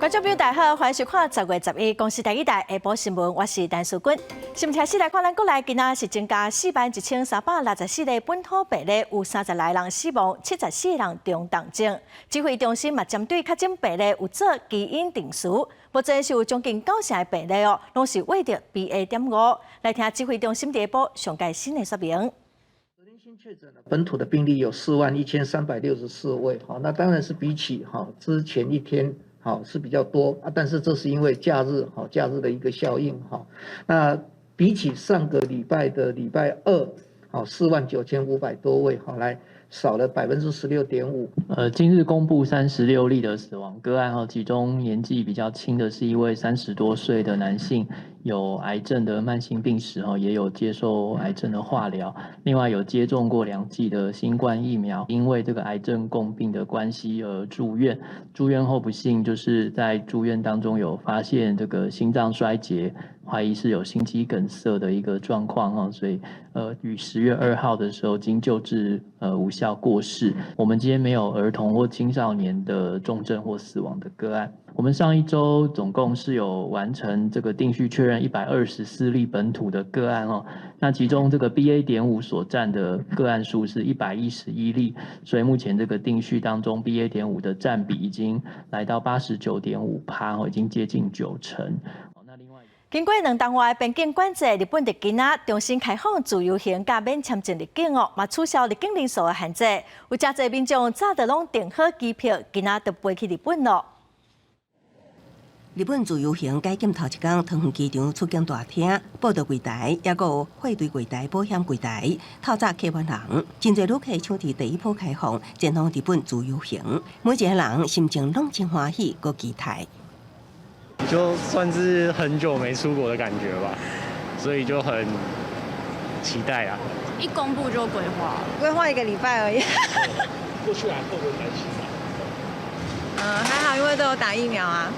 觀眾朋友大家好，歡迎收看10月11公視第一台下晡新聞，我是陳淑君。新聞開始來看，咱國內今仔是增加41,364例本土病例，有30來人死亡，74人中重症。指揮中心嘛針對確診病例有做基因定序，目前是有將近九成的病例哦，攏是對著 BA.5。來聽指揮中心下晡上蓋新的說明。新確診本土的病例有41,364位，好，那當然是比起哈之前一天好是比較多啊，但是這是因為假日哈假日的一個效應哈。那比起上個禮拜的禮拜二，好49,500多位，好來少了16.5%。今日公布36例的死亡個案哈，其中年紀比較輕的是一位30多歲的男性，有癌症的慢性病史哈，也有接受癌症的化療，另外有接種過兩劑的新冠疫苗，因為這個癌症共病的關係而住院，住院後不幸就是在住院當中有發現這個心臟衰竭，懷疑是有心肌梗塞的一個狀況哈，所以於10月2號的時候經救治無效過世。我們今天沒有兒童或青少年的重症或死亡的個案。我們上一周總共是有完成這個定序確認124例本土的個案哦，那其中這個 BA.5所佔的個案數是111例，所以目前這個定序當中 BA.5的佔比已經來到89.5%哦，已經接近九成。那另外，經過兩冬外邊境管制，日本佇今仔重新開放自由行佮免簽證入境哦，嘛取消入境人數的限制。有誠濟民眾早就攏訂好機票，今仔就飛去日本囉。日本自由行解禁頭一工，桃園機場出境大廳、報到櫃台，抑閣有匯兌櫃台、保險櫃台，透早客滿人，真濟旅客搶佇第一波開放，前往日本自由行，每一个人心情攏真歡喜，閣期待。就算是很久沒出國的感覺吧，所以就很期待啊！一公布就規劃，規劃一個禮拜而已。過去還會不會擔心啊？嗯，還好，因為都有打疫苗啊，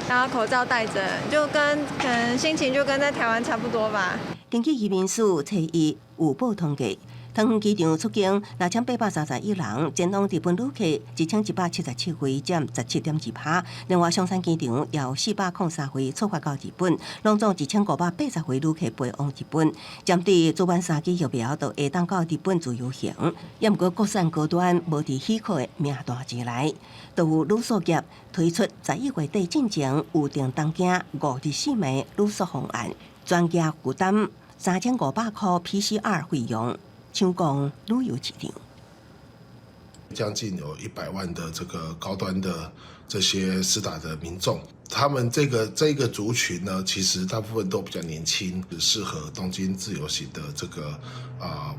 然後口罩戴着，就跟可能心情就跟在台灣差不多吧。根據移民署初一有報統計，桃園機場出境6831人，前往日本旅客1177位，佔17.2%。另外，松山機場有403位出發到日本，攏總1580位旅客飛往日本。針對做完三劑疫苗就會當到日本自由行，抑毋過國產高端無佇許可的名單之內，都有旅宿業推出11月底進前預訂東京5日4暝旅宿方案，全額負擔3500塊 PCR 費用。搶攻旅遊市場，將近有100萬的這個高端的這些施打的民眾，他們這個族群呢，其實大部分都比較年輕，適合東京自由行的這個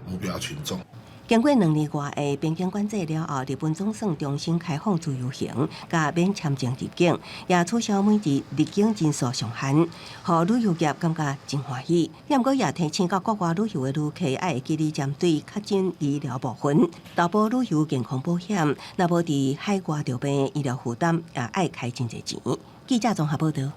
目標群眾。經過兩年外的邊境管制了後，日本總算重新開放自由行，佮免簽證入境，也取消每日入境人數上限，予旅遊業感覺真歡喜。毋過也提醒到國外旅遊的旅客，愛會記得針對確診醫療部分，投保旅遊健康保險，若無佇海外著病，醫療負擔也愛開真濟錢。記者綜合報道。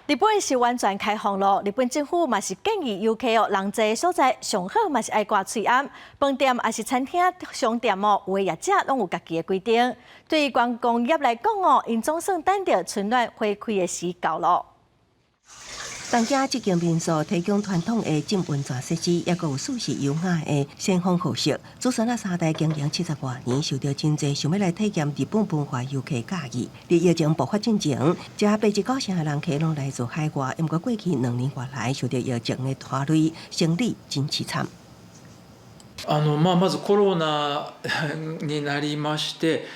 日本是完全開放囉，日本政府嘛是建議遊客哦，人濟所在上好嘛是愛掛喙罨，飯店抑是餐廳、商店哦，有的業者攏有家己的規定。對於觀光業來講哦，𪜶總算等著春暖花開的時到囉。東京這間民宿提供傳統的浸溫泉設施，抑閣有舒適優雅的鮮風和食。祖孫仔三代經營70外年，受著真濟想欲來體驗日本文化遊客佮意。佇疫情爆發進前，遮八至九成的人客攏來自海外，毋過過去兩年外來受著疫情的拖累，生理真凄慘。まあ、まずコロナになりまして、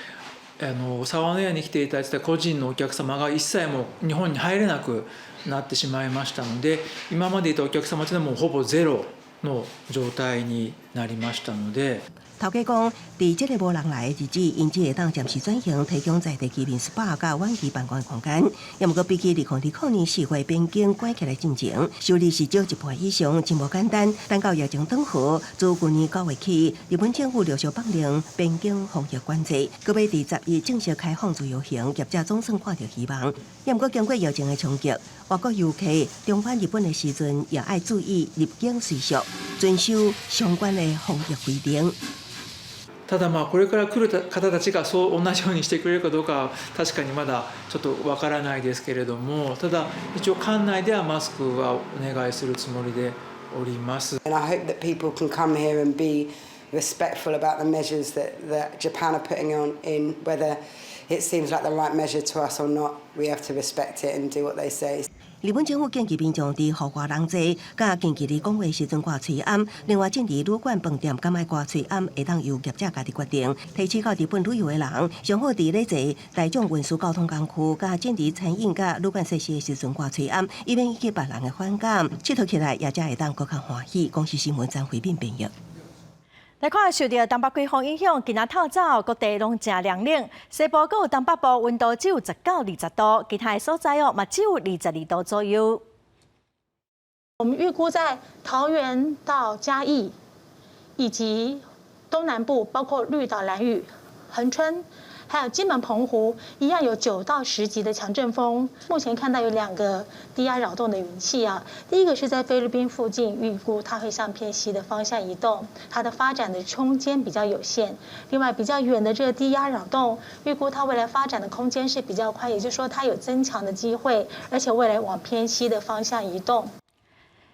澤の屋に来ていただいてた個人のお客様が一切もう日本に入れなくなってしまいましたので、今までいたお客様というのはもうほぼゼロの状態になりましたので。頭家講，佇這个無人來的日子，𪜶只會當暫時轉型提供在地居民 SPA 佮遠距辦公的空間。抑毋過比起2020年4月邊境關起來進前，收入是少一半以上，真無簡單。等到疫情轉好，自舊年9月起，日本政府陸續放寬邊境防疫管制，閣欲佇10月正式開放自由行，業者總算看著希望。抑毋過經過疫情的衝擊，外國遊客重返日本的時陣，也愛注意入境隨俗，遵守相關的防疫規定。ただまあこれから来る方たちがそう同じようにしてくれるかどうかは確かにまだちょっとわからないですけれども、ただ一応館内ではマスクはお願いするつもりでおります。 And I hope that people can come here and be respectful about the measures that Japan are putting on in, whether it seems like the right measure to us or not, we have to respect it and do what they say. 日本政府建議民眾佇戶外人濟、佮近距離講話時陣掛喙罨，另外進入旅館飯店敢愛掛喙罨，會當由業者家己決定。提醒到日本旅遊的人，上好佇咧坐大眾運輸交通工具、佮進入餐飲佮旅館設施的時陣掛喙罨，以免引起別人的反感，𨑨迌起來也才會當閣較歡喜。公視新聞張惠敏編譯。來看受著東北季風影響，今仔透早各地攏誠涼冷，西部閣有東北部溫度只有19、20度，其他的所在哦嘛只有22度左右。我們預估在桃園到嘉義，以及東南部，包括綠島、蘭嶼、恆春，還有金門、澎湖，一樣有9到10級的強陣風。目前看到有兩個低壓擾動的雲系啊，第一個是在菲律賓附近，預估它會向偏西的方向移動，它的發展的空間比較有限。另外比較遠的這個低壓擾動，預估它未來發展的空間是比較寬，也就是說它有增強的機會，而且未來往偏西的方向移動。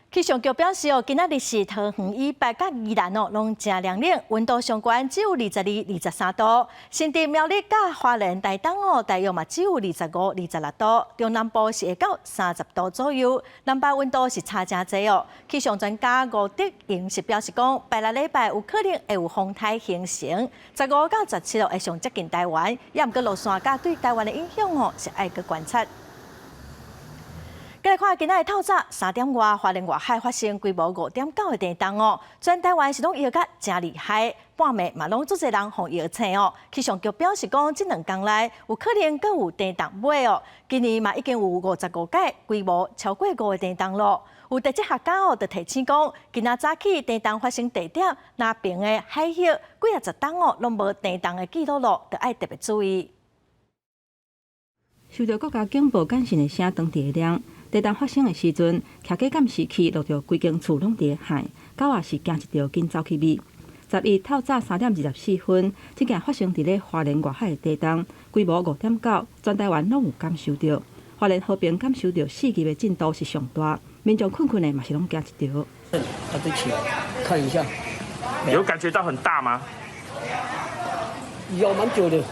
氣象局表示哦，今仔日是桃園以北佮宜蘭哦，攏誠涼冷，溫度上懸只有22、23度。新竹苗栗佮花蓮、台東哦，大約嘛只有25、26度。中南部是會到30度左右，南北溫度是差誠濟哦。氣象專家吳德榮是表示講，拜六禮拜有可能會有風颱形成，15到17號會上接近台灣，也毋過路線佮對台灣的影響哦，是愛閣觀察。來看今仔日透早3點外，花蓮外海發生規模5.9的地動哦，全台灣是攏搖甲誠厲害，半暝嘛攏足濟人予搖醒哦。氣象局表示講，這兩工內有可能閣有地動尾哦。今年嘛已經有55屆規模超過5的地動咯。有地質學家哦，就提醒講，今仔早起地動發生地點南爿的海域幾仔十冬哦，攏無地動的記錄咯，就愛特別注意。受著國家警報簡訊的聲當地亮。地動發生的時陣，徛家監視器錄著規間厝攏佇撼，狗仔是驚一著緊走去覕。11透早3點24分，這件發生佇咧花蓮外海的地動，規模5.9，全台灣攏有感受著。花蓮和平感受著4級的震度是上大，民眾睏睏的嘛是攏驚一著。他都起來看一下，有感覺到很大嗎？有蠻久的。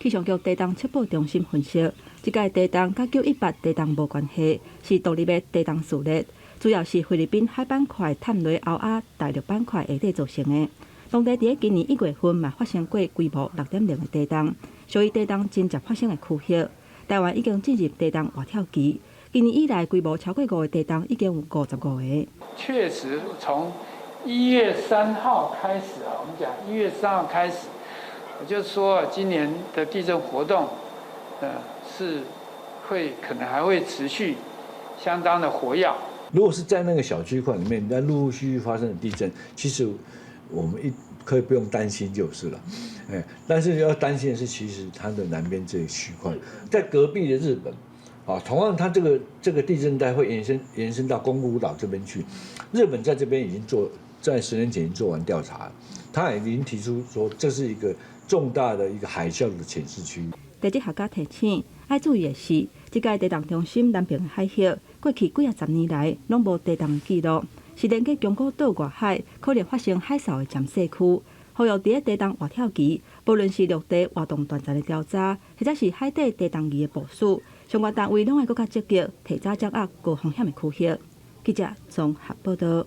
氣象局地動測報中心分析，這屆地動佮918地動無關係，是獨立的地動序列，主要是菲律賓海板塊探雷歐亞大陸板塊下底造成的。當地佇咧今年1月份嘛發生過規模6.0的地動，屬於地動頻捷發生的區域。台灣已經進入地動活跳期，今年以來規模超過5的地動已經有55個。確實，從1月3號開始啊，我們講1月3號開始。我就說今年的地震活動，是會可能還會持續相當的活躍。如果是在那個小區塊裡面，在陸陸續續發生的地震，其實我們一可以不用擔心就是了，哎，但是要擔心的是，其實它的南邊這個區塊，在隔壁的日本，啊，同樣它這個地震帶會延伸到宮古島這邊去，日本在這邊已經做在10年前已經做完調查，他已經提出說這是一個重大的一個海嘯的潛勢區。地質學家提醒，愛注意的是，這個地動中心南爿的海域，過去幾仔十年來攏無地動的記錄，是連接宮古島外海可能發生海嘯的潛勢區。呼籲佇咧地動活跳期，無論是陸地活動斷層的調查，或者是海底地動儀的部署，相關單位攏愛閣較積極，提早掌握高風險的區域。記者綜合報道。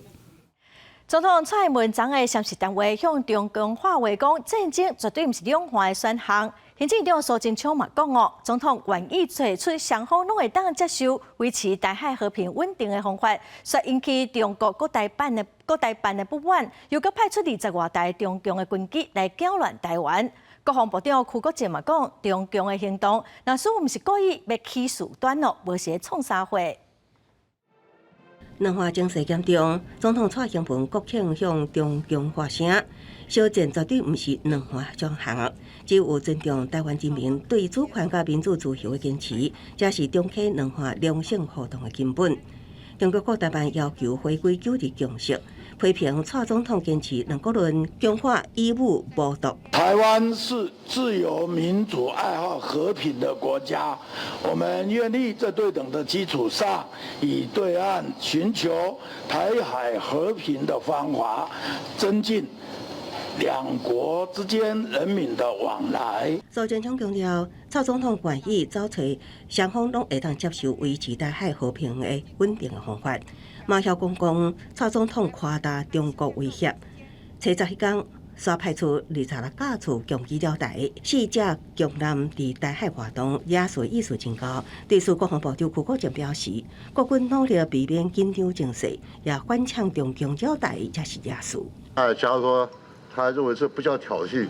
總統蔡英文昨下三時談話向中共喊話講，戰爭絕對毋是兩岸的選項。行政院長蘇貞昌嘛講哦，總統願意提出雙方攏會當接受維持台海和平穩定的方法，煞引起中國國台辦的不滿，又閣派出20外台中共的軍機來攪亂台灣。國防部長邱國正嘛講，中共的行動，若說毋是故意欲起事端哦，無是咧創啥貨。兩岸情勢嚴重，總統蔡英文國慶向中共發聲，小戰絕對毋是兩岸選項，只有尊重台灣人民對主權佮民主自由的堅持，才是重啟兩岸良性互動的根本。中國國台辦要求回歸九二共識，批評蔡總統堅持兩國論，強化以武謀獨。台灣是自由民主、愛好和平的國家，我們願意在對等的基礎上，與對岸尋求台海和平的方法，增進兩國之間人民的往來。蘇貞昌強調，蔡總統願意找揣雙方攏會當接受維持台海和平的穩定的方法。馬曉光講，蔡總統誇大中國威脅，初十彼工，煞派出26架次共機繞台，四隻強艦佇台海活動，惹事意思真高。對此，國防部長邱國正表示，國軍努力避免緊張情勢，也反嗆中共繞台才是惹事。哎，假如說他認為這不叫挑釁，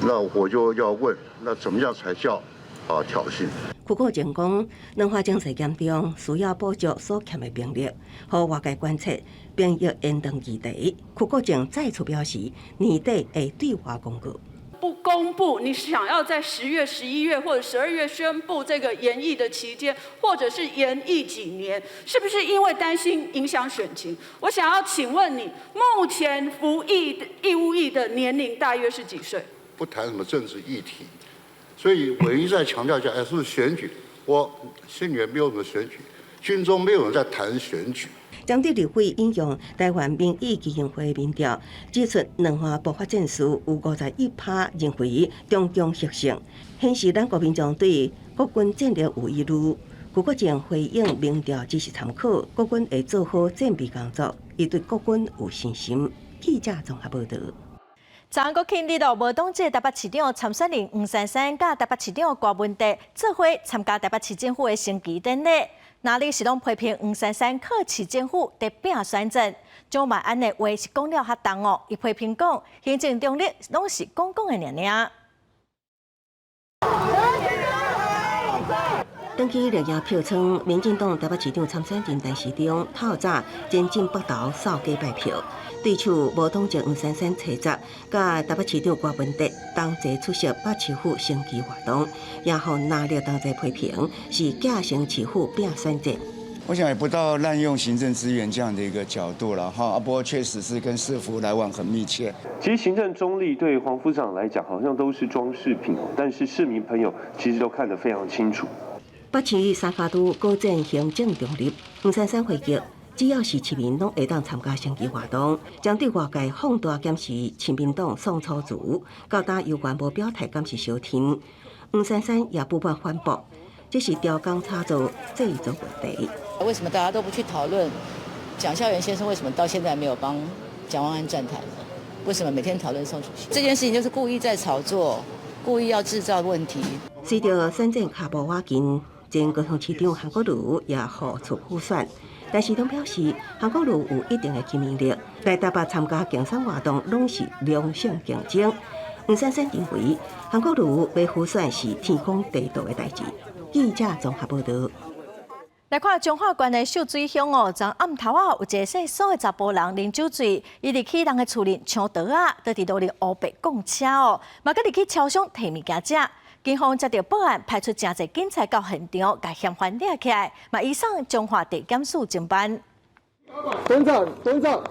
那我就要問，那怎麼樣才叫挑釁？邱國正講，兩岸情勢嚴重，需要補足所欠的兵力，予外界關切兵役延長議題。邱國正再次表示，年底會對外公告。不公布，你想要在10月、11月或者12月宣布這個延役的期間，或者是延役幾年，是不是因為擔心影響選情？我想要請問你，目前服役義務役的年齡大約是幾歲？不談什麼政治議題，所以我一再強調講，哎，是不是選舉？我心裡面沒有什麼選舉，軍中沒有人在談選舉。針對立委引用台灣民意基金會民調，指出兩岸爆發戰事有51%認為中共獲勝，顯示咱國民眾對國軍戰力有疑慮。邱國正回應民調只是參考，國軍會做好準備工作，伊對國軍有信心。記者綜合報導。昨國慶日咯，無黨籍台北市長參選人黃珊珊佮台北市長柯文哲做伙參加台北市政府的升旗典禮。哪裡是攏批評黃珊珊靠市政府佇拼選戰，蔣萬安的話是講了較重哦，伊批評講行政中立攏是講講的爾爾。登記綠營票倉，民進黨台北市長參選人陳時中透早前進北投掃街拜票，對手無黨籍黃珊珊初十，佮台北市長柯文哲同齊出席北市府升旗活動，也予藍綠同齊批評是假成市府拼選戰。我想也不到濫用行政資源這樣的一個角度了哈，不過確實是跟市府來往很密切。其實行政中立對黃副長來講，好像都是裝飾品，但是市民朋友其實都看得非常清楚。北市三腳督高戰行政中立，黃珊珊回擊，只要是市民攏會當參加升旗活動，針對外界放大檢視親民黨宋楚瑜，到今猶原無表態，敢是相挺。黃珊珊也不滿反駁，這是調工炒作製造問題。為什麼大家都不去討論蔣孝嚴先生為什麼到現在沒有幫蔣萬安站台呢？為什麼每天討論宋楚瑜？這件事情就是故意在炒作，故意要製造問題。隨著選戰跤步倚近，前高雄市長韓國瑜也呼出輔選，但是黨表示韓國瑜有一定的吸引力，來台北參加競選活動攏是良性競爭。黃珊珊認為韓國瑜欲輔選是天公地道的代誌。記者綜合報導。來看彰化縣的秀水鄉哦，昨暗頭仔有一個姓蘇的查埔人啉酒醉，伊入去人的厝裡搶刀仔，佇佇路裡烏白摃車哦，嘛閣入去超商提物件食。警方接到報案，派出誠濟警察到現場，共嫌犯掠起來，嘛移送彰化地檢署偵辦。蹲著，蹲著。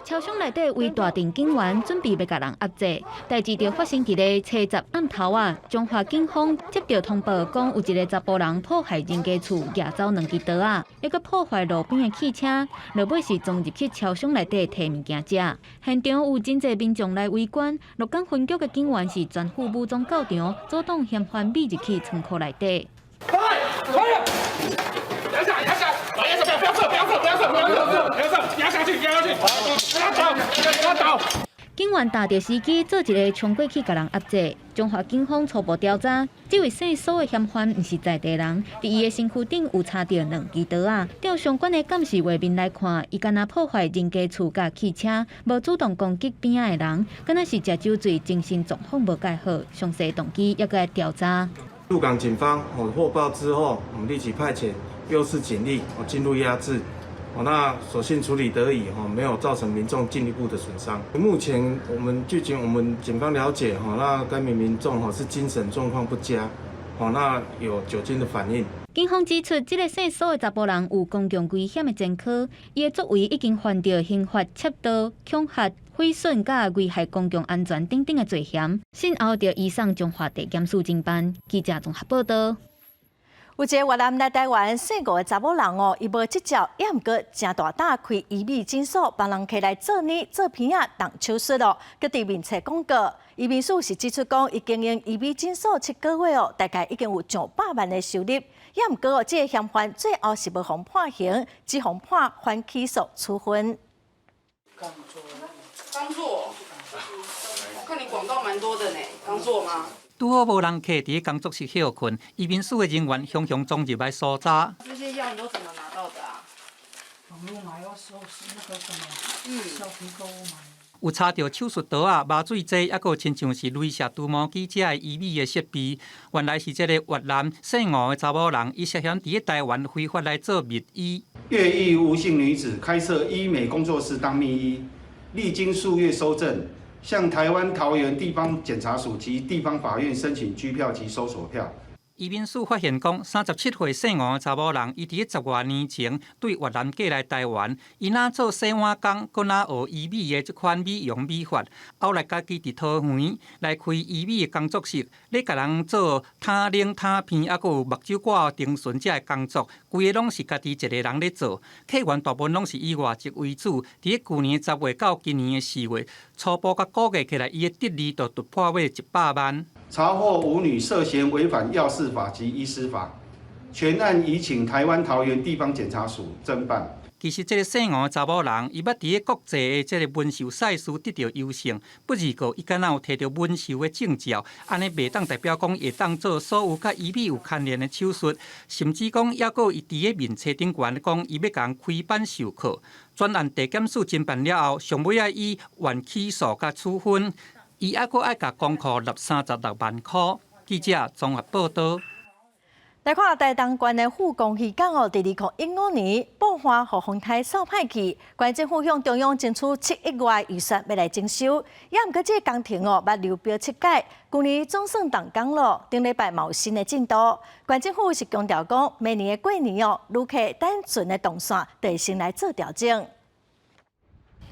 超商內底圍大陣警員準備欲共人壓制，代誌就發生佇咧初十暗頭仔，彰化警方接到通報，講有一个查埔人破壞人家厝，掠走兩支刀仔，猶閣破壞路邊的汽車，落尾是衝入去超商內底提物件食。現場有真濟民眾來圍觀，鹿港分局的警員是全副武裝到場，阻擋嫌犯匿入去倉庫內底。快！壓下，壓下，壓下，不要射，不要射，不要射，不要射，不要射，壓下去，壓下去，壓倒，壓倒。警員踏著時機，做一个衝過去共人壓制。彰化警方初步調查，這位姓蘇的嫌犯毋是在地人，佇伊的身軀頂有插著兩支刀仔。照相關的監視畫面來看，伊敢若破壞人家厝佮汽車，無主動攻擊邊仔的人，敢若是食酒醉，精神狀況無蓋好，詳細動機猶閣愛調查。鹿港警方哦獲報之後，我們立即派遣優勢警力哦進入壓制。那所幸處理得宜，沒有造成民眾進一步的損傷。目前我們據警我們警方了解，那該名民眾是精神狀況不佳，哦，那有酒精的反應。警方指出，這个姓蘇的查埔人有公共危險的前科，伊的作為已經犯著刑法竊盜、恐嚇、毀損佮危害公共安全等等的罪嫌，訊後著移送彰化地檢署偵辦。記者綜合報道。有一個越南來台灣姓吳的查某人哦，伊無執照，也毋過誠大膽開醫美診所，幫人客來做呢做鼻仔動手術哦，閣佇面冊廣告。移民署是指出講，伊經營醫美診所7個月哦，大概已經有上百萬的收入。也毋過哦，這个嫌犯最後是無予判刑，只予判緩起訴處分。剛做，我看你廣告蠻多的呢，剛做嗎？拄好無人客佇咧工作室歇睏，移民署的人員雄雄衝入來搜查。這些藥你都怎麼拿到的啊？網路買，要搜那個什麼，小皮購物買。有查著手術刀仔、麻醉劑，抑閣有親像是雷射除毛機這的醫美的設備。原來是這个越南姓吳的查某人，伊涉嫌佇咧台灣非法來做密醫。越裔吳姓女子開設醫美工作室當密醫，歷經數月搜證，向台灣桃園地方檢察署及地方法院申請拘票及搜索票。移民署發現講，37歲姓吳的查某人，伊佇咧10外年前對越南過來台灣，伊若做洗碗工，閣若學醫美的這款美容美髮，後來家己佇桃園來開醫美的工作室，咧共人做塌臉、塌鼻，抑閣有目睭掛定唇這的工作，規个攏是家己一个人咧做，客源大部分攏是以外籍為主。佇咧舊年10月到今年的4月，初步佮估計起來，伊的得利就突破欲100萬。查獲吳女涉嫌違反藥事法及醫師法，全案移請台灣桃園地方檢察署偵辦。其實，這个姓吳的查某人，伊捌佇咧國際的這个紋繡賽事得著優勝，不而過伊敢若有提著紋繡的證照，按呢袂當代表講會當做所有佮醫美有牽連的手術，甚至講抑閣伊佇咧面冊頂懸講，伊欲共人開班授課。專案地檢署偵辦了後，上尾仔以緩起訴佮處分。伊抑閣愛共公庫納36萬箍。記者綜合報道。來看台東縣的富岡漁港哦，佇2015年暴旱予風颱掃歹去，縣政府向中央爭取7億外預算欲來整修，也毋過這个工程哦，捌流標七擺，舊年總算動工咯，頂禮拜嘛有新的進度。縣政府是強調講，明年的過年哦，旅客等船的動線，就會先來做調整。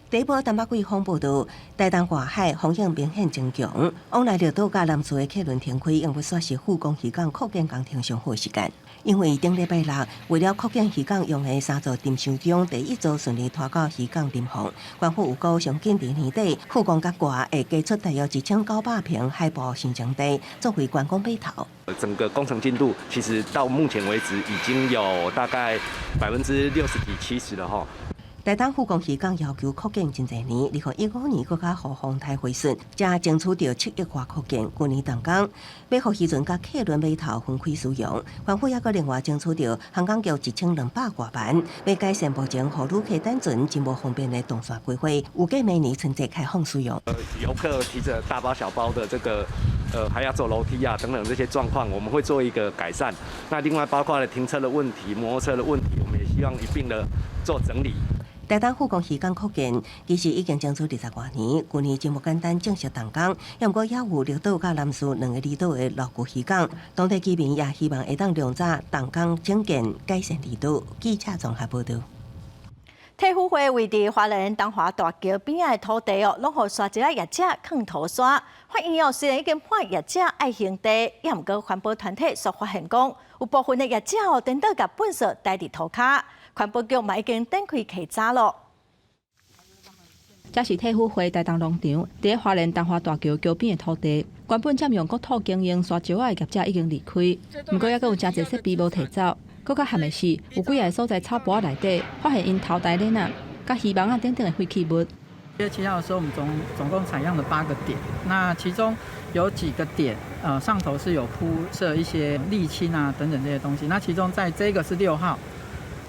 第一波東北季風報道，台東外海風向明顯增強，往來綠島佮南勢的客輪停開，用欲煞是富岡漁港擴建工程上好時間。因為頂禮拜六，為了擴建漁港用的三座沉箱中，第一座順利拖到漁港沉放。縣府預估上緊佇年底，富岡佮外會加出大約1900坪海埔新增地，作為觀光碼頭。整個工程進度其實到目前為止已經有大概60幾%、70%了哈。台東富岡漁港要求擴建真濟年，2015年閣較予風颱毀損，才爭取著7億外擴建。舊年動工，欲予漁船佮客輪碼頭分開使用。縣府抑閣另外爭取著航港局1200外萬，欲改善目前予旅客等船真無方便的動線規劃，預計明年春節開放使用。遊客提着大包小包的這個，還要走樓梯啊等等這些狀況，我們會做一個改善。那另外包括了停車的問題、摩托車的問題，我們也希望一併的做整理。台東富岡漁港擴建其實已經爭取20外年，舊年真無簡單正式動工，也毋過猶有綠島佮南勢兩个離島的老舊漁港，當地居民也希望會當量早動工整建改善離島。記者綜合報道。退輔會位佇花蓮東華大橋邊仔的土地哦，攏予沙石仔業者囥塗沙。發現哦，雖然已經判業者愛還地，也毋過環保團體煞發現講，有部分的業者哦，顛倒共糞埽刣佇塗跤。環保局嘛已經展開稽查咯。這是退輔會台東農場，佇花蓮東華大橋橋邊的土地，原本佔用國土經營沙石仔的業者已經離開，毋過猶閣有誠濟設備無提走。閣較譀的是，有幾个所在草埔仔內底，發現𪜶偷刣鏈仔、佮魚網仔等等的廢棄物。1月7號的時候，我們總共採樣了8個點，那其中有幾個點，上頭是有鋪設一些瀝青啊等等這些東西。那其中在這個是6號，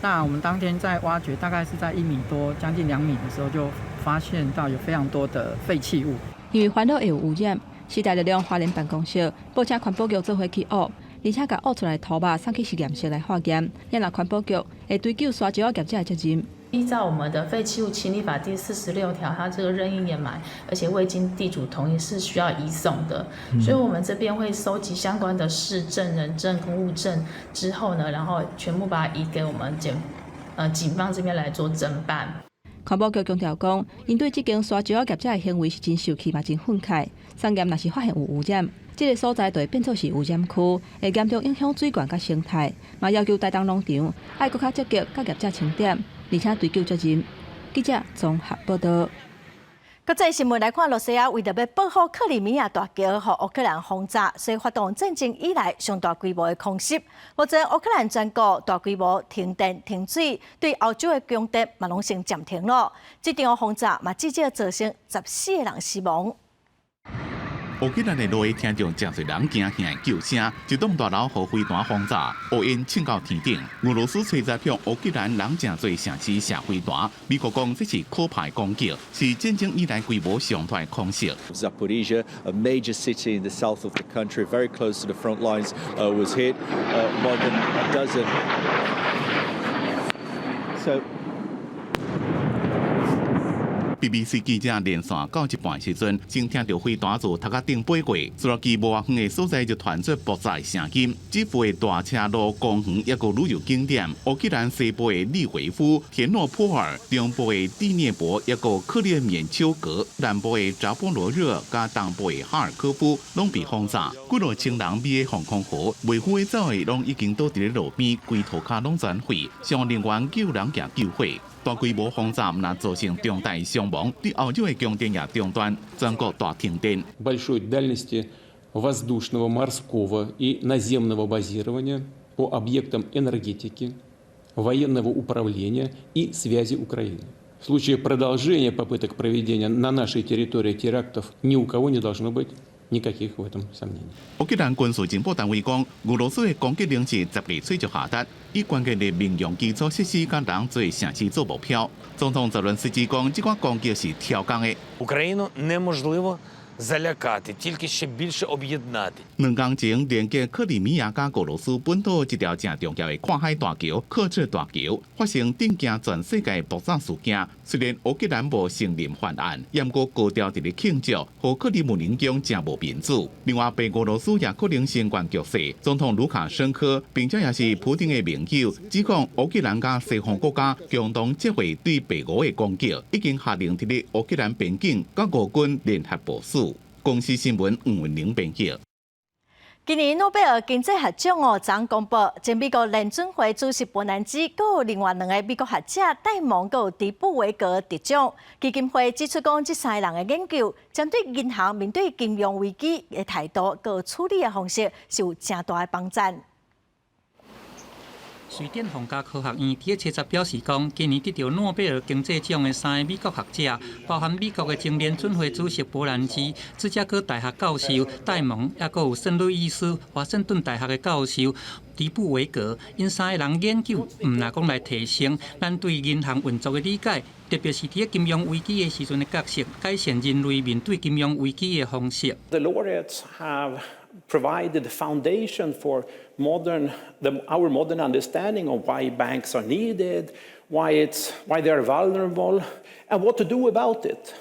那我們當天在挖掘，大概是在1米多，將近2米的時候，就發現到有非常多的廢棄物。因為煩惱會有污染，時代力量花蓮辦公室報請環保局做伙去挖，而且共挖出來土肉送去實驗室來化驗。若環保局會追究沙石仔業者的責任。依照我們的廢棄物清理法第46條，它這個任意掩埋，而且未經地主同意是需要移送的。所以，我們這邊會收集相關的事證、人證跟物證之後呢，然後全部把它移給我們警方這邊來做偵辦。環保局強調講，𪜶對這間沙石仔業者的行為是真受氣嘛，真憤慨。桑鹽若是發現有污染，這个所在就會變做是污染區，會嚴重影響水源佮生態。嘛要求台東農場愛閣較積極佮業者清點，而且追究責任。記者綜合報道。國際新聞來看，羅西亞為著欲報復克里米亞大橋，予烏克蘭轟炸，所以發動戰爭以來上大規模的空襲。目前烏克蘭全國大規模停電停水，對歐洲的供電嘛攏先暫停囉。這場轟炸嘛至少造成14個人死亡。烏克蘭的路聽著誠濟人驚嚇的叫聲，一棟大樓予飛彈轟炸，烏煙衝到天頂。俄羅斯揣十向烏克蘭人誠濟城市射飛彈，美國講這是可怕的攻擊，是戰爭以來規模上大的空襲。 Zaporizhia, a major city in the south of the country, very close to the front lines, was hit. More than a dozen. So. BBC 記者連線到一半時陣，先聽著飛彈自頭殼頂飛過，接落去無偌遠的所在就傳出爆炸聲音。基輔的大車路公園抑閣旅遊景點，烏克蘭西部的利維夫、田諾波爾、中部的第聶伯，抑閣克列緬丘格、南部的扎波羅熱佮東部的哈爾科夫，攏被轟炸。幾若千人覕佇防空壕，袂赴走的攏已經倒佇咧路邊，規塗跤攏全毀，消防人員救人也救火。大規模轟炸毋但造成重大傷亡，對歐洲的供電也中斷，全國大停電。 Большой дальности воздушного, морского и наземного базирования по объектам энергетики, военного управления и связи Украины. В случае продолжения попыток проведения на нашей территории терактов ни у кого не должно быть никаких в этом сомнений。烏克蘭軍事情報單位講，俄羅斯的攻擊能是10月初就下達，以關鍵的民用基礎設施佮人濟城市做目標。總統澤倫斯基講，這款攻擊是超工的。 Україну неможливо залякати, тільки ще більше об'єднати。兩工前連接克里米亞佮俄羅斯本島這條誠重要的跨海大橋—刻赤大橋，發生震驚全世界爆炸事件。雖然烏克蘭無承認犯案，毋過高調佇咧慶祝，予克里姆林宮誠無面子。另外，白俄羅斯也可能升懸局勢。總統盧卡申科，並且也是普丁的盟友，指控烏克蘭佮西方國家共同策劃對白俄的攻擊，已經下令佇咧烏克蘭邊境佮俄軍聯合部署。公視新聞吳文玲編輯。今年諾貝爾經濟學獎哦，昨公布，前美國聯準會主席伯南基，閣有另外兩个美國學者戴蒙閣有迪布維格得獎。基金會指出講，這三个人的研究，針對銀行面對金融危機的態度閣處理的方式，是有誠大的幫贊。瑞典皇家科學院佇咧初十表示講，今年得著諾貝爾經濟獎的三个美國學者，包含美國的前聯準會主席伯南基、芝加哥大學教授戴蒙，抑閣有聖路易斯華盛頓大學的教授迪布維格，𪜶三个人研究，毋但講來提升咱對銀行運作的理解，特別是佇咧金融危機的時陣的角色，改善人類面對金融危機的方式。 The laureates have provided the foundation for our modern understanding of why banks are needed, why they are vulnerable, and what to do about it.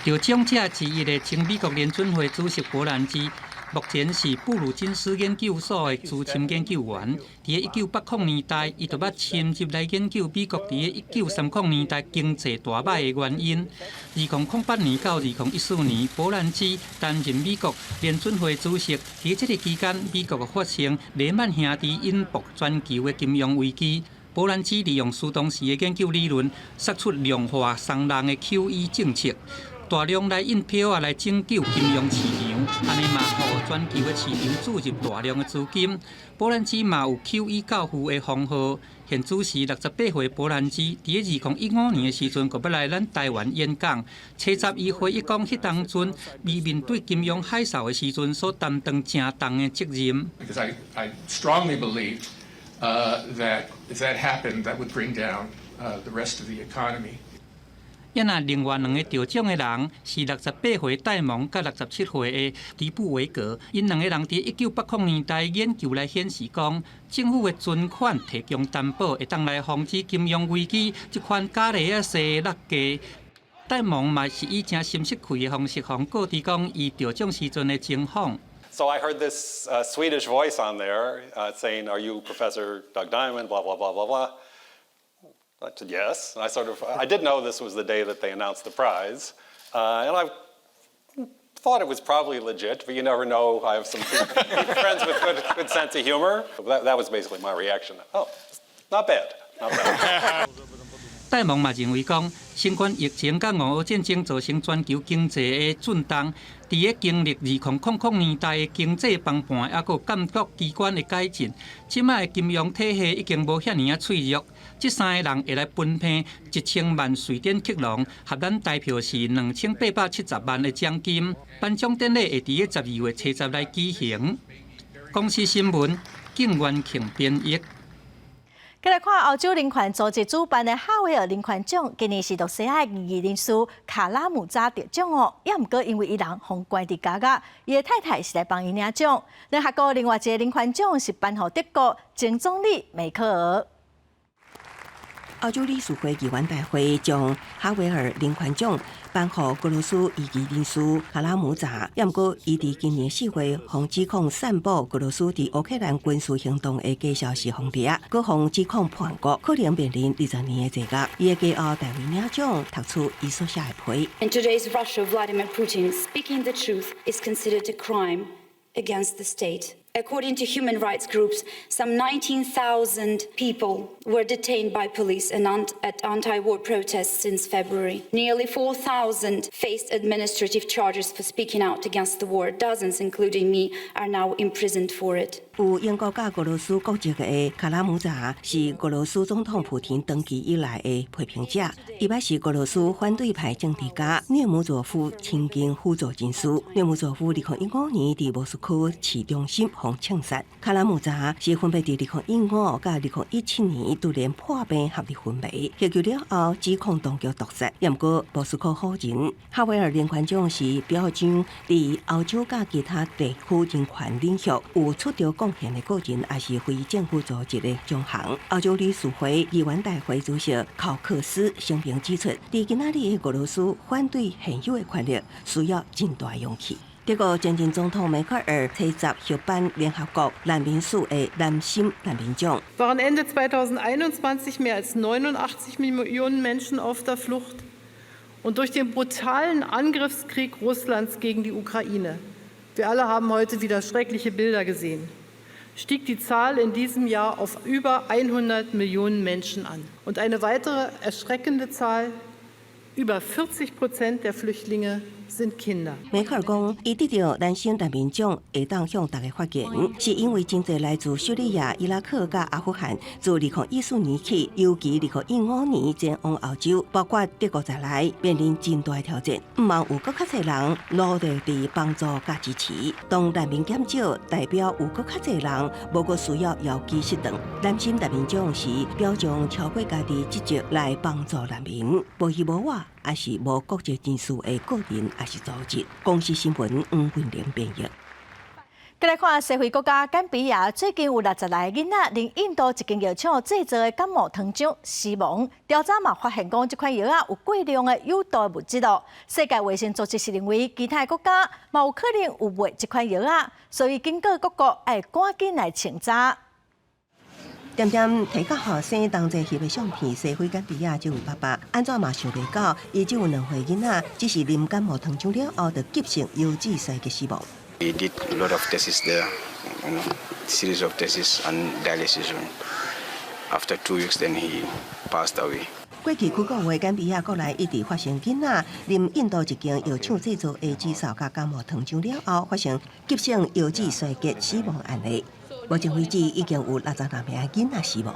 得獎者之一的前美國聯準會主席伯南基，目前是布魯金斯研究所的資深研究員。佇1980年代，伊就捌深入來研究美國佇1930年代經濟大䆀的原因。2008年到2014年，伯南基擔任美國聯準會主席。佇這个期間，美國發生雷曼兄弟引爆全球的金融危機。伯南基利用伊當時的研究理論，釋出量化鬆動的 QE 政策。大量來印票仔來拯救金融市場，按呢嘛，予全球的市場注入大量的資金。伯南基嘛有 QE 教父的封號。現主時68歲伯南基，佇2015年的時陣，閣欲來咱台灣演講。初十伊回憶講，彼當陣伊面對金融海嘯的時陣，所擔當誠重的責任。 Because I strongly believed that if that happened, that would bring down the rest of the economy. 抑若另外兩个得獎的人是68歲戴蒙佮67歲的迪布維格，𪜶兩个人佇1980年代研究來顯示講，政府的存款提供擔保會當來防止金融危機這款假例仔西落價。戴蒙嘛是以誠心釋氣的方式，予告知講伊得獎時陣的情況。 So I heard this Swedish voice on there saying, "Are you Professor Doug Diamond?" Blah blah blah blah blah. I said yes. And I sort of I did know this was the day that they announced the prize, and I thought it was probably legit, but you never know. I have some friends with good sense of humor. That was basically my reaction. Oh, not bad, not bad. 戴蒙嘛認為講，新冠疫情佮俄烏戰爭造成全球經濟的震動，佇咧經歷2000年代的經濟崩盤，抑閣監督機關的改進，這擺的金融體系已經無遐爾仔脆弱。這三个人會來分配1000萬瑞典克朗，合咱台票是2870萬的獎金。頒獎典禮會佇咧12月初十來舉行。公視新聞，景元慶編譯。繼來看歐洲人權組織主辦的哈維爾人權獎，今年是露西亞異議人士卡拉姆扎得獎哦。也毋過因為伊人予關佇監獄，伊的太太是來幫伊領獎。聯合國另外一个人權獎是頒予德國前總理梅克爾。歐洲理事會議員大會將哈維爾人權獎頒予俄羅斯異議人士卡拉姆扎，也毋過伊佇今年4月，予指控散布俄羅斯佇烏克蘭軍事行動的假消息予掠，閣予指控叛國，可能面臨20年的坐監。伊的家後代為領獎，讀出伊所寫的批。 In today's Russia, Vladimir Putin, speaking the truth is considered a crime against the state. According to human rights groups, some 19,000 people were detained by police and at anti-war protests since February. Nearly 4,000 faced administrative charges for speaking out against the war. Dozens, including me, are now imprisoned for it. 有英國佮俄羅斯國籍的卡拉姆扎是俄羅斯總統普廷長期以來的批評者。伊捌是俄羅斯反對派政治家涅姆佐夫親近輔助人士。涅姆佐夫2015年佇莫斯科市中心予槍殺。卡拉姆扎是分別佇2015佮2017年突然破病陷入昏迷，搶救了後指控當局毒殺。毋過莫斯科否認。哈維爾人權獎是表彰佇歐洲佮其他地區人權領域有突出貢獻的個人，抑是非政府組織的獎項。歐洲理事會議員大會主席考克斯聲明指出，佇今仔日的俄羅斯反對現有的權力，需要真大勇氣。德國前任總統梅克爾初十獲頒聯合國難民署的藍心難民獎。 Waren Ende 2021 mehr als 89 Millionen Menschen auf der Flucht und durch den brutalen Angriffskrieg Russlands gegen die Ukraine, wir alle haben heute wieder schreckliche Bilder gesehen, stieg die Zahl in diesem Jahr auf über 100 Millionen Menschen an. Und eine weitere erschreckende Zahl: Über 40% der Flüchtlinge sind Kinder. 梅克爾講，伊得著藍心難民獎，會當向大家發言，是因為真濟來自敘利亞、伊拉克佮阿富汗，自2014年起，尤其2015年前往歐洲，包括德國在內，面臨真大挑戰。毋望有閣較濟人努力佇幫助佮支持。當難民減少，代表有閣較濟人無閣需要遙機失當。藍心難民獎是表彰超過家己職責來幫助難民，無伊無我，抑是無國籍人士的個人，抑是組織。公視新聞黃文玲編譯。繼來看西非國家岡比亞，最近有60來个囡仔，啉印度一間藥廠製造的感冒糖漿死亡。調查嘛發現講，這款藥仔有過量的有毒物質哦。世界衛生組織是認為，其他國家嘛有可能有賣這款藥仔，所以警告各國愛趕緊來清查。恬恬提佮後生同齊翕的相片，西非岡比亞這位爸爸按怎嘛想袂到，伊這有2歲囡仔，只是啉感冒糖漿了後，就急性腰子衰竭死亡。 He did a lot of tests there, series of tests and dialysis. After 2 weeks, then he passed away. 過去幾個月，岡比亞國內一直發生囡仔啉印度一間藥廠製造的止嗽佮感冒糖漿了後，發生急性腰子衰竭死亡案例。目前為止，已經有66名囡仔死亡。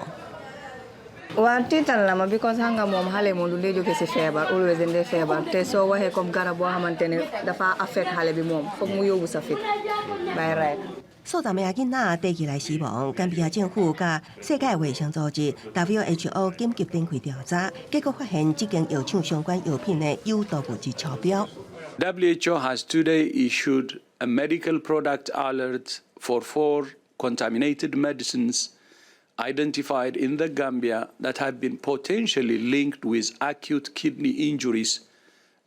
Waaw, tiital na ma because xam nga moom xale moom du dee jóge si feebar, always dañ dee feebar te soo waxee comme garab boo xamante ne dafa affect xale bi moom foog mu yóbbu sa fit bay right. 數十名囡仔綴起來死亡，甘比亞政府佮世界衛生組織 WHO 緊急展開調查，結果發現這間藥廠相關藥品的有毒物質超標。 WHO has today issued a medical product alert for four contaminated medicines identified in the Gambia that have been potentially linked with acute kidney injuries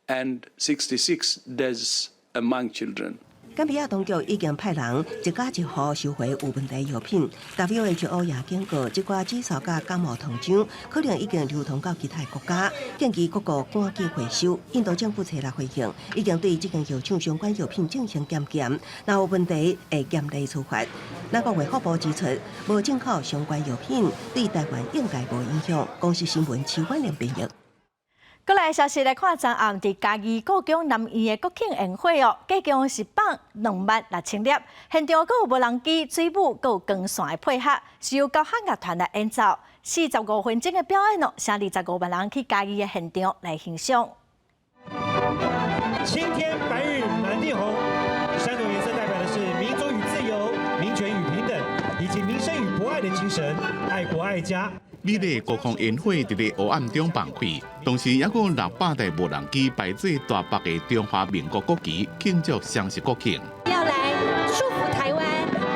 and 66 deaths among children. 甘比亞當局已經派人一家一戶收回有問題藥品。WHO 也警告，這寡紫蘇佮感冒糖漿可能已經流通到其他國家，建議各國趕緊回收。印度政府初日回應，已經對這間藥廠相關藥品進行檢驗，若有問題會嚴厲處罰。那國衛福部指出，無進口相關藥品對台灣應該無影響。公視新聞徐婉玲編譯。閣來消息來看，昨暗佇嘉義故宮南院的國慶煙火哦，計共是放26,000粒，現場閣有無人機、水母、閣有光線的配合，是由交響樂團來演奏。45分鐘的表演哦，吸25萬人去嘉義的現場來欣賞。青天白日滿地紅，三種顏色代表的是民主與自由、民權與平等，以及民生與博愛的精神，愛國愛家。美麗國防煙火佇咧黑暗中放開，同時猶閣600台無人機排做大白的中華民國國旗，慶祝雙十國慶。要來祝福台灣，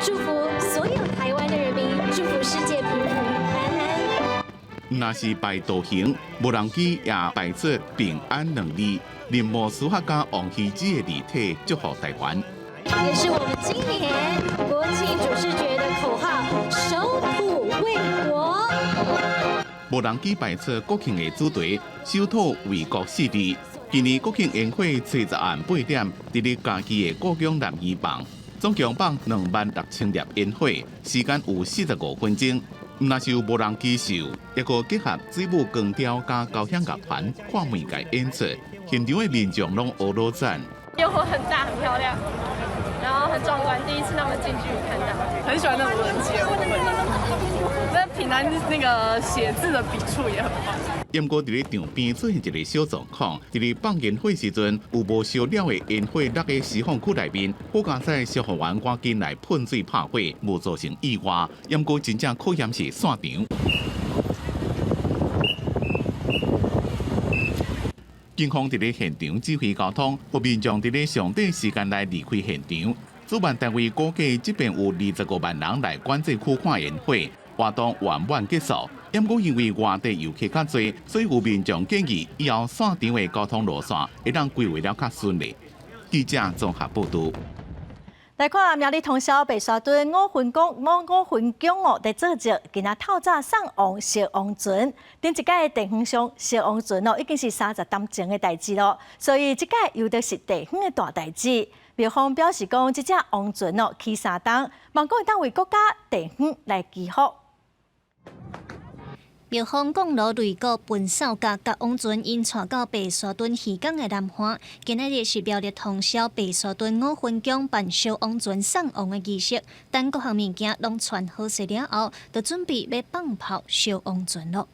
祝福所有台灣的人民，祝福世界平和安安。若是擺造型，無人機也擺出平安兩字，林默書法家王羲之的字體祝福台灣。也是我們今年國慶主視覺的口號：守土衛國。無人機擺出國慶的主題，守土衛國四字。今年國慶煙火初十暗8點，佇咧嘉義的故宮南院放，總共放26,000粒煙火，時間有45分鐘。毋但是有無人機秀，抑閣結合水母光雕佮交響樂團跨媒介演出，現場的民眾攏呵咾讚。煙火很大，很漂亮，然後很壯觀，第一次那麼近距離看到，很喜歡那無人機的部分。那平安那個寫字的筆觸也很棒。毋過佇咧場邊出現一個小狀況，佇咧放煙火時陣，有無燒了的煙火落佇施放區內面，好佳哉消防員趕緊來噴水拍火，無造成意外。毋過真正考驗是散場。警方佇咧現場指揮交通，予民眾佇咧上短時間內離開現場。主辦單位估計，這邊有25萬人來管制區看煙火，活動圓滿結束。毋過因為外地遊客較濟，所以有民眾建議以後散場的交通路線會當規劃了較順利。記者綜合報導。來看苗栗通霄白沙墩五分宮五分宮哦，佇做醮，今仔透早送王燒王船。頂一屆地方上燒王船哦，已經是30冬前的代誌囉，所以這屆又著是地方的大代誌。廟方表示講，這隻王船哦，起3冬，望講會當為國家地方來祈福。廟方降鑼擂鼓奔掃甲共王船𪜶帶到白沙墩漁港的南岸，今仔日是苗栗通霄白沙墩五分宮辦燒王船送王的儀式，等各項物件攏穿好勢了後，就準備欲放炮燒王船囉。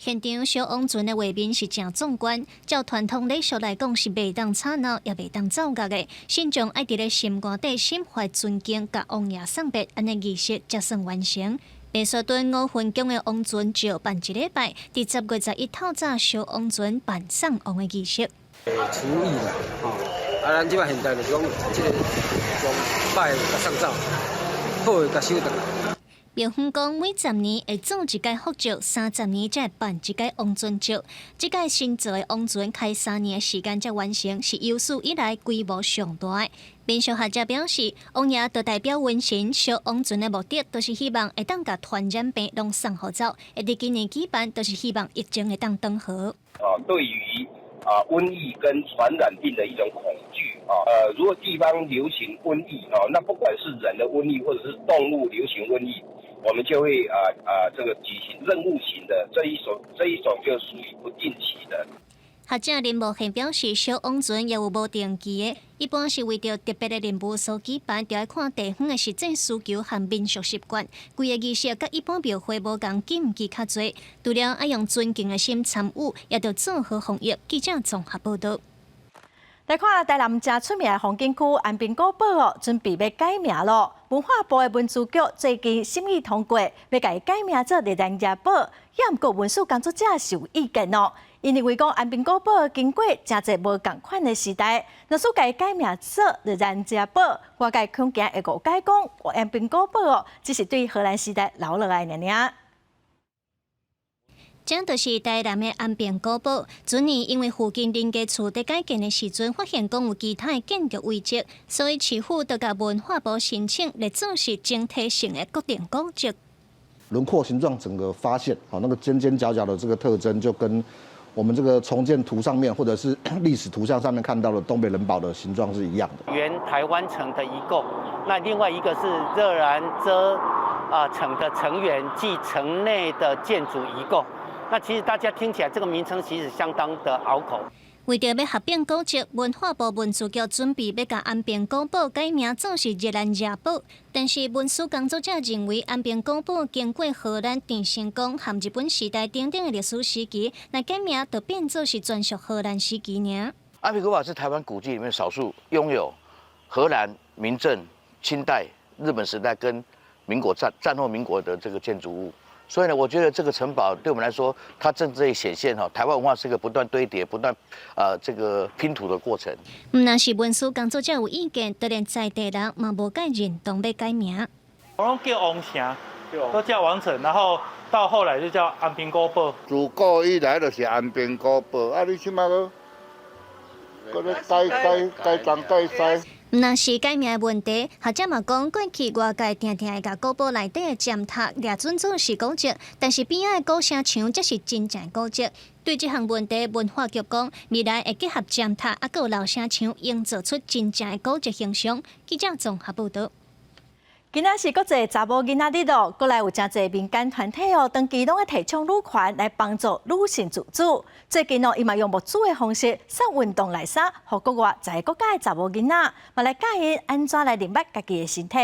現場燒王船的畫面是誠壯觀，照傳統禮俗來講是袂當吵鬧，也袂當奏樂的。信眾愛佇咧心肝底心懷尊敬，共王爺送別，按呢儀式才算完成。白沙墩五分宮的王船就辦一禮拜，佇10月11透早燒王船辦送王的儀式。廚藝啦，吼，啊，咱這擺現代就是講，這個用歹的共送走，好的共收轉來。廟方講，每10年會做一擺福醮，30年才會辦一擺王船醮。這擺新造的王船開3年的時間才完成，是有史以來規模上大的。民俗學者表示，王爺就代表瘟神，燒王船的目的，就是希望會當共傳染病攏送予走。會佇今年舉辦，就是希望疫情會當轉好。啊，對於啊瘟疫跟傳染病的一種恐懼啊，如果地方流行瘟疫啊，那不管是人的瘟疫或者是動物流行瘟疫，我們就會這個舉行任務型的這一種，這一種就屬於不定期的。學者林無憲表示，燒王船也有無定期的，一般是為著特別的任務所舉辦，著愛看地方的實際需求和民俗習慣。規个儀式佮一般廟會無仝，禁忌較濟，除了愛用尊敬的心參與，也著做好防疫。記者綜合報導。來看台南誠出名的風景區安平古堡哦，準備欲改名囉。文化部的文資局最近審議通過，欲共伊改名做熱蘭遮堡。也毋過文史工作者是有意見哦，𪜶認為講安平古堡經過誠濟無仝款的時代，若使共伊改名做熱蘭遮堡，外界恐驚會誤解講安平古堡哦，只是對荷蘭時代留落來爾爾。這就是台南的安平古堡。去年因為附近林家厝佇改建的時陣，發現講有其他的建築遺跡，所以市府就共文化部申請，列做是整體性的國定古蹟。輪廓形狀整個發現，哦，那個尖尖角角的這個特徵，就跟我們這個重建圖上面或者是歷史圖像上面看到的東北稜堡的形狀是一樣的。原台灣城的遺構，那另外一個是熱蘭遮城的城垣暨城內的建築遺構。那其實大家聽起來這個名稱其實相當的拗口。為著欲合併古蹟，文化部文資局準備欲共安平古堡改名做是熱蘭遮堡，但是文史工作者認為安平古堡經過荷蘭鄭成功和日本時代等等的歷史時期，若改名就變做是專屬荷蘭時期爾。安平古堡是台灣古蹟裡面少數擁有荷蘭、明鄭、清代、日本時代跟民國戰後民國的這個建築物。所以呢，我覺得這個城堡對我們來說，它正在顯現哈，台灣文化是一個不斷堆疊、不斷這個拼圖的過程。毋但是文史工作者有意見，就連在地人嘛無蓋認同欲改名。我攏叫王城，都叫王城，然後到後來就叫安平古堡。自古以來就是安平古堡，啊，你這馬閣閣咧改改改東改西。毋但是改名的問題，學者嘛講，過去外界定定會共古堡內底的尖塔掠準做是古蹟，但是邊仔的古城牆才是真正古蹟。對這項問題，文化局講，未來會結合尖塔，猶閣有老城牆，營造出真正的古蹟形象。記者綜合報導。今仔是國際查某囡仔日囉，國內有誠濟民間團體哦，長期攏咧提倡女權來幫助女性自主。最近哦，伊嘛用募資的方式送運動內衫，予國外十个國家的查某囡仔，嘛來教𪜶按怎來認捌家己的身體。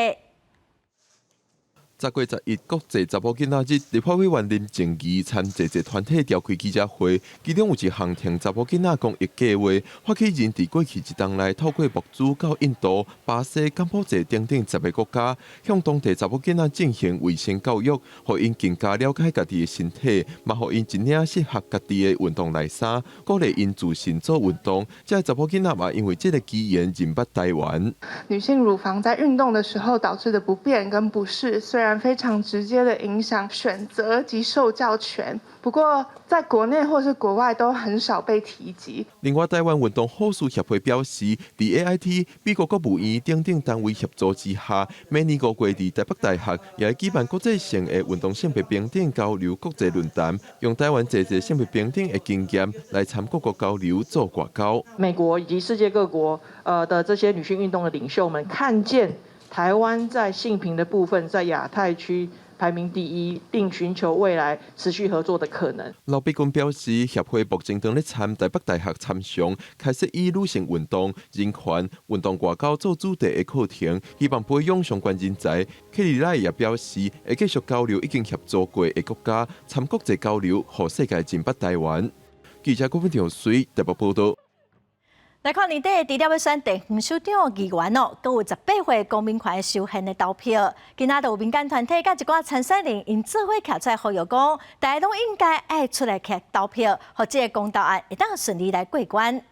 10月11國際查某囡仔日，立法委員林靜儀參濟濟團體召開記者會，其中有一項挺查某囡仔公益計劃，發起人佇過去一冬內透過募資到印度、巴西、柬埔寨等等十个國家，向當地查某囡仔進行衛生教育，予𪜶更加了解家己的身體，嘛予𪜶一領適合家己的運動內衫，鼓勵𪜶自信做運動。這个查某囡仔嘛，因為這个機緣認捌台灣。女性乳房在運動的時候導致的不便跟不適，雖然非常直接的影響選擇及受教權，不過在國內或是國外都很少被提及。另外，台灣運動護士協會表示，佇 AIT、美國國務院等等單位協助之下，每年5月佇台北大學也會舉辦國際性的運動性別平等交流國際論壇，用台灣濟濟性別平等的經驗來參各國交流做外交。美國以及世界各國的這些女性運動的領袖們看見台灣在性平的部分，在亞太區排名第一，並尋求未來持續合作的可能。劉碧君表示，協會目前正咧參台北大學參詳，開設以女性運動、人權、運動外交做主題的課程，希望培養相關人才。克里拉也表示，會繼續交流已經協助過的國家，參國際交流，予世界認捌台灣。記者郭文條水台北報導。來看年底，除了欲選地方首長、議員哦，閣有18歲公民權修憲的投票。今仔就有民間團體佮一寡參選人，𪜶做伙徛出來呼籲講，大家攏應該愛出來去投票，予這个公投案會當順利來過關。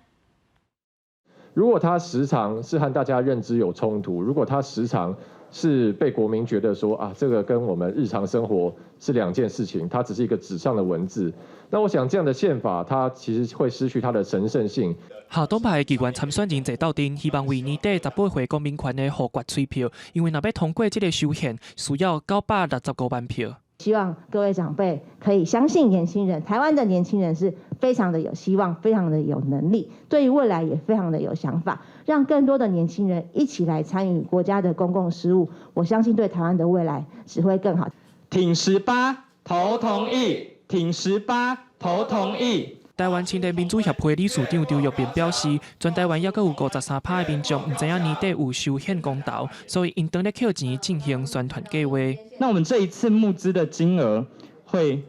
如果他時常是和大家認知有衝突，如果他時常是被國民覺得說啊，這個跟我們日常生活是兩件事情，它只是一個紙上的文字。那我想這樣的憲法，它其實會失去它的神聖性。下黨派的議員參選人坐鬥陣，希望為年底18歲公民權的予決催票，因為若欲通過這个修憲，需要965萬票。希望各位長輩可以相信年輕人，台灣的年輕人是非常的有希望，非常的有能力，對於未來也非常的有想法，讓更多的年輕人一起來參與國家的公共事務，我相信對台灣的未來只會更好。挺18，投同意；挺18，投同意。台灣青年民主協會理事長張玉萍表示，全台灣猶閣有53%的民眾毋知影年底有修憲公投，所以𪜶當咧抾錢進行宣傳計劃。那我們這一次募資的金額會，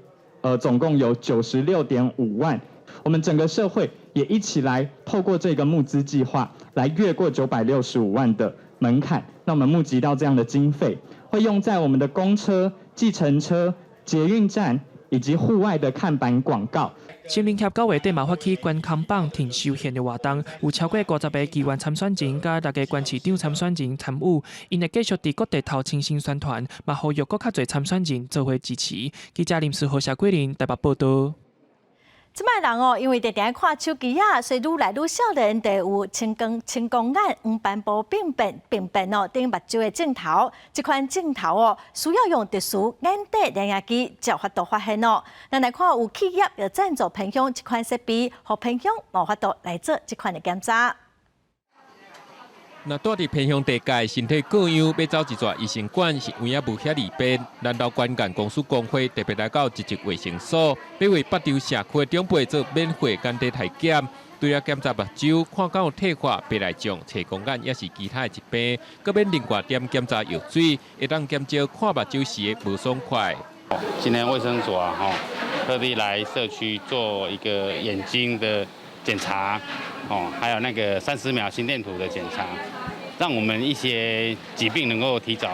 總共有96.5萬。我們整個社會也一起來透過這個募資計劃，來越過965萬的門檻。那我們募集到這樣的經費，會用在我們的公車、計程車、捷運站以及戶外的看板廣告。新民協9月底嘛發起懸空榜挺修憲的活動，有超過50個議員參選人佮6个縣市長參選人參與，𪜶會繼續佇各地頭親身宣傳，嘛呼籲閣較濟參選人做伙支持。記者林思豪、謝桂玲台北報道。這擺人哦，因為定定愛看手機仔，所以愈來愈少年就有青光眼、黃斑部病變、病變哦，等目睭的症頭。這款症頭哦，需要用特殊眼底量影機才有法度發現哦。咱來看有企業有贊助偏鄉這款設備，予偏鄉有法度來做這款的檢查。若蹛佇偏鄉地界，身體各樣欲走一逝醫生館是有影無遐爾便。南投縣眼公司工會特別來到一級衛生所，欲為北投社區的長輩做免費眼底體檢，除了檢查目睭，看敢有退化、白內障、青光眼，抑是其他的疾病，閣免另外點檢查藥水，會當減少看目睭時的無爽快。今天衛生所啊，吼，特地來社區做一個眼睛的檢查，哦，還有那個30秒心電圖的檢查，讓我們一些疾病能夠提早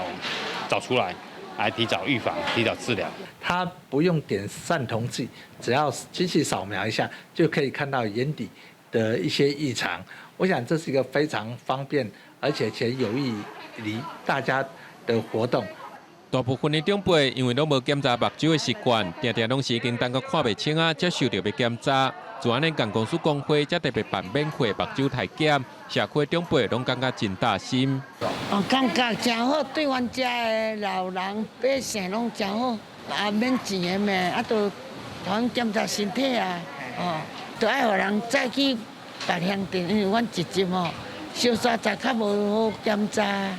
找出來，來提早預防、提早治療。它不用點散瞳劑，只要機器掃描一下就可以看到眼底的一些異常。我想這是一個非常方便，而且有益於大家的活動。大部分的長輩因為攏無檢查目睭的習慣，定定攏是已經等到看袂清啊，才想著欲檢查。自按呢眼公司工會才特別辦免費目睭體檢，社區長輩攏感覺真貼心。哦，感覺誠好，對阮遮的老人百姓攏誠好，也免錢的嘛，啊，就通檢查身體啊，哦，就愛予人早去別鄉鎮，因為阮一陣吼，小沙仔較無好檢查。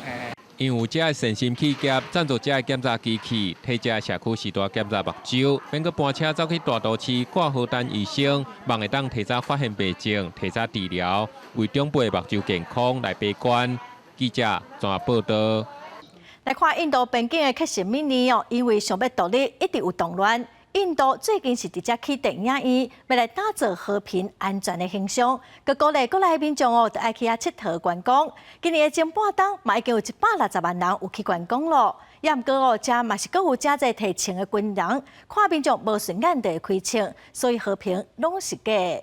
因為有遮的善心企業贊助遮的檢查機器，替遮社區序大檢查目睭，免閣搬車走去大都市掛號等醫生，望會當提早發現病症，提早治療，為長輩目睭健康來把關。記者綜合報道。來看印度邊境的克什米爾哦，因為想欲獨立，一直有動亂。印度最近是直接起電影院，欲來打造和平安全的形象，閣鼓勵國內民眾哦，著愛去遐𨑨迌觀光。今年的前半冬嘛已經有160萬人有去觀光囉。也毋過哦，遮嘛是閣有誠濟提槍的軍人，看民眾無順眼就會開槍，所以和平攏是假的。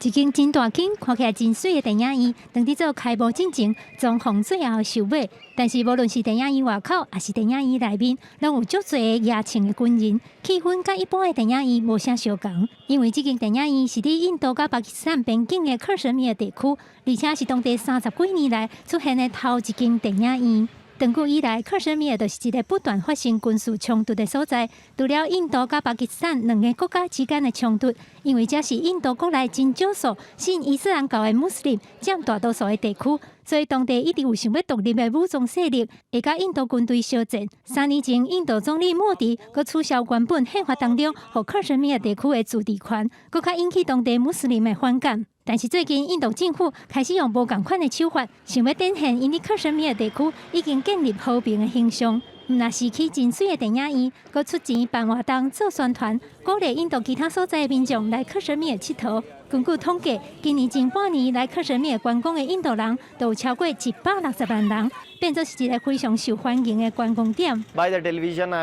一間真大間、看起來真媠的電影院，當佇做開幕進前，裝潢最後收尾。但是無論是電影院外口，抑是電影院內面，攏有足濟攑槍的軍人，氣氛佮一般的電影院無啥相仝。因為這間電影院是佇印度佮巴基斯坦邊境的克什米爾地區，而且是當地30幾年來出現的頭一間電影院。長久以來，克什米爾就是一個不斷發生軍事衝突的所在。除了印度佮巴基斯坦兩个國家之間的衝突，因為這是印度國內真少數信伊斯蘭教的穆斯林佔大多數的地區，所以當地一直有想欲獨立的武裝勢力，會佮印度軍隊相戰。3年前，印度總理莫迪閣取消原本憲法當中予克什米爾地區的自治權，閣較引起當地穆斯林的反感。但是最近，印度政府開始用無仝款的手法，想欲展現𪜶佇克什米爾地區已經建立和平的形象。毋但是起真媠的電影院，閣出錢辦活動做宣傳，鼓勵印度其他所在的民眾來克什米爾𨑨迌。根據統計，今年前半年來克什米爾觀光的印度人就有超過160萬人，變做是一個非常受歡迎的觀光點。 By the television,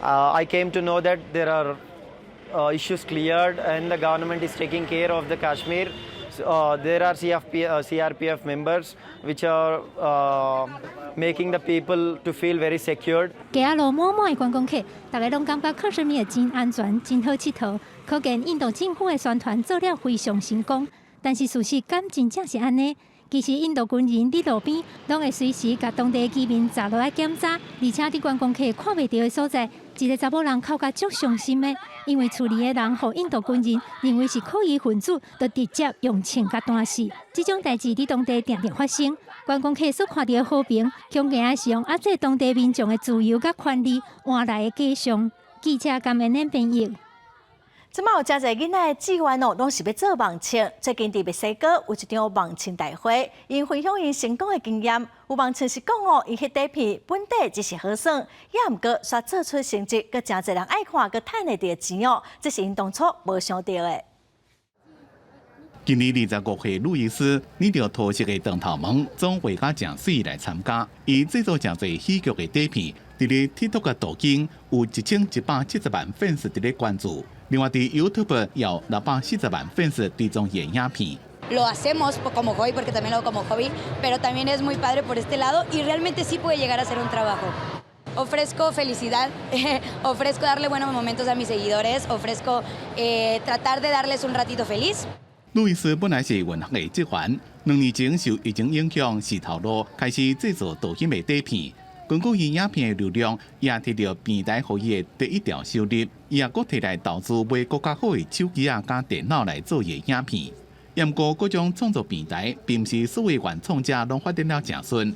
I came to know that there are issues cleared and the government is taking care of the Kashmir. There are CRPF members which are making the people to feel very secured. 街仔路滿滿的觀光客，逐家攏感覺克什米爾真安全、真好𨑨迌。可見印度政府的宣傳做了非常成功。但是事實敢真正是按呢？其實印度軍人佇路邊攏會隨時共當地居民閘落來檢查，而且佇觀光客看袂著的所在，一个查某人哭甲足傷心的，因為厝裡的人予印度軍人認為是可疑分子，就直接用槍共彈死。這種代誌佇當地定定發生。觀光客所看著的和平，恐驚是用壓制當地民眾的自由佮權利換來的假象。記者甘恩編譯。這擺有誠濟囡仔的志願哦，攏是欲做網唱。最近佇墨西哥有一場網唱大會，𪜶分享𪜶成功的經驗。有網唱是講哦，𪜶彼短片本底只是好耍，也毋過煞做出成績，閣誠濟人愛看，閣趁會著錢哦。這是𪜶當初無想著的。今年25歲，路易斯領著桃色的長頭毛，總畫甲誠媠來參加。伊製作誠濟喜劇的短片，佇咧 TikTok 佮抖音有1170萬粉絲佇咧關注。另外，佇 YouTube 有640萬粉絲追蹤伊的影片。 Lo hacemos como hobby porque también lo hago como hobby, pero también es muy padre por este lado y realmente sí puede llegar a ser un trabajo. Ofrezco felicidad, ofrezco darle buenos momentos a mis seguidores, ofrezco tratar de darles un ratito feliz. 路易斯本來是銀行的職員，2年前受疫情影響，辭頭路開始製作抖音的短片。根據伊影片的流量，也摕著平台予伊的第一條收入。伊也閣提來投資買閣較好的手機仔佮電腦來做伊的影片。毋過各種創作平台，並毋是所有原創者攏發展了誠順，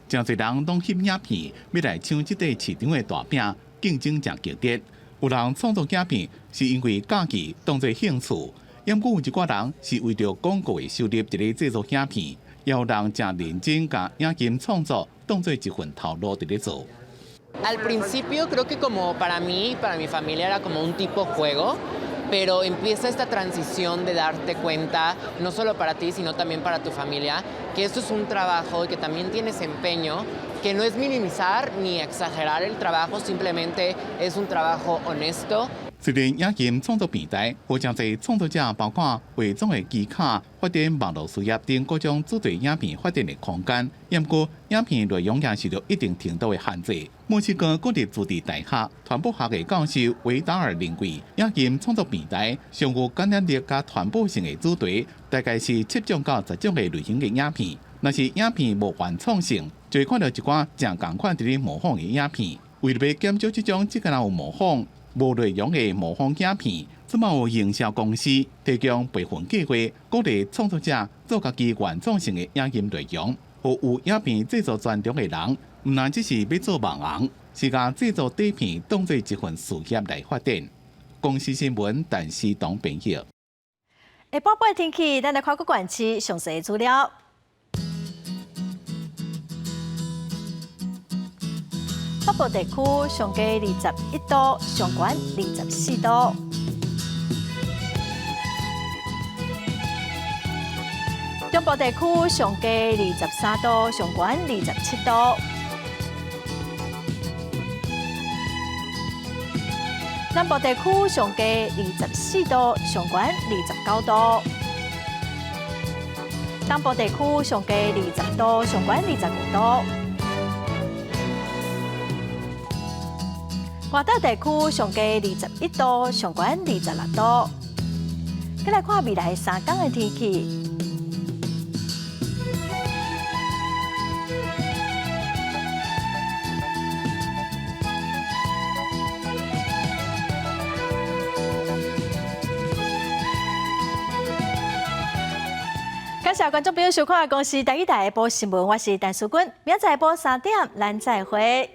誠濟人攏翕影片，欲來搶這塊市場的大餅，競爭誠激烈。有人創作影片是因為喜趣當做興趣，毋過有一寡人是為著廣告的收入佇咧製作影片，也有人誠認真共影音創作當做一份頭路佇咧做。 Al principio creo que como para mí, para mi familia era como un tipo juego, pero empieza esta transición de darte cuenta, no solo para ti, sino también para tu familia, que esto es un trabajo y que también tienes empeño, que no es minimizar ni exagerar el trabajo, simplemente es un trabajo honesto. 雖然影音創作平台，予誠濟創作者，包括畫妝的技巧、發展網路事業等各種主題影片發展的空間。毋過，影片內容也受著一定程度的限制。墨西哥國立自治大學傳播學的教授維達爾認為，影音創作平台上有感染力佮傳播性的主題，大概是7種到10種的類型的影片。若是影片無原創性，就會看著一寡誠仝款佇咧模仿的影片。為著欲減少這種只敢若有模仿，無內容的模仿影片，這擺有營銷公司提供培訓計劃，鼓勵創作者做家己原創性的影音內容，予有影片製作專長的人，毋但只是欲做網紅，是共製作短片當做一份事業來發展。公視新聞，陳思東編譯。下晡半天氣，咱來看各縣市詳細資料。北部地區上低21度，上懸24度。中部地區上低23度，上懸27度。南部地區上低24度，上懸29度。東部地區上低20度，上懸25度。外島地區上低21度，上懸26度。閣來看未來3天的天氣。感謝觀眾朋友收看《公視台語台》下晡新聞，我是陳淑君，明仔載下晡3點，咱再會。